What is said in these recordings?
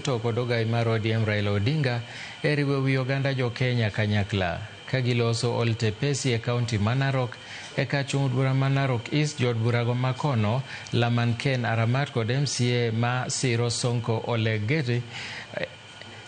Ruto kod ogai mar ODM Raila Odinga e riwo wi oganda jo Kenya kanyakla. Ka giloso Oltepesi e kaunti ma Narok, e kar chung' od bura ma Narok East, jood burago ma kono, Laman Ken Aramat kod MCA ma siro Sonko Ole Geti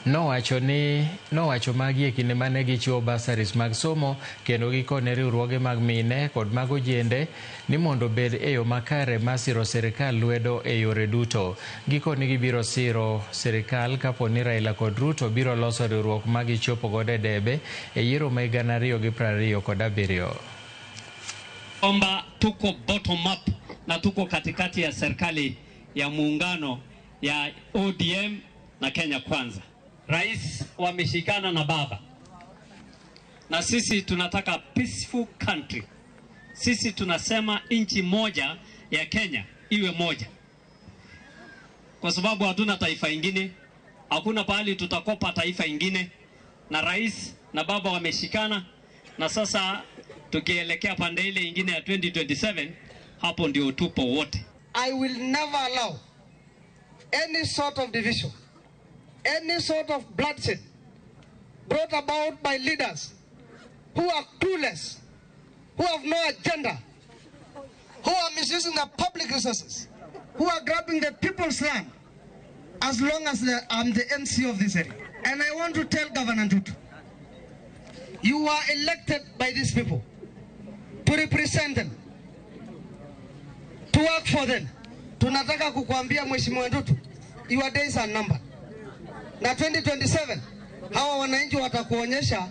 nowacho ni nowacho magi e kinde mane gichiwo bursaries mag somo kendo gikone riwruoge mag mine kod mag ojende ni mondo obed e yo makare mar siro sirikal lwedo e yore duto. Gikoni gibiro siro sirikal kapo ni Raila kod Ruto biro loso riwruok ma gichopo godo e debe e yiero ma 2027. Kwamba tuko bottom up na tuko katikati ya serikali ya muungano ya ODM na Kenya Kwanza. Rais wameshikana na baba, na sisi tunataka peaceful country. Sisi tunasema nchi moja ya Kenya iwe moja, kwa sababu hatuna taifa ingine, hakuna pahali tutakopa taifa ingine. Na rais na baba wameshikana, na sasa tukielekea pande ile ingine ya 2027, hapo ndio tupo wote. I will never allow any sort of division, any sort of bloodshed brought about by leaders who are clueless, who have no agenda, who are misusing the public resources, who are grabbing the people's land, as long as I'm the MC of this area. And I want to tell Governor Ntutu, you are elected by these people to represent them, to work for them. Tunataka kukuambia Mheshimiwa Ntutu, your days are numbered. Na 2027 hawa wananchi watakuonyesha.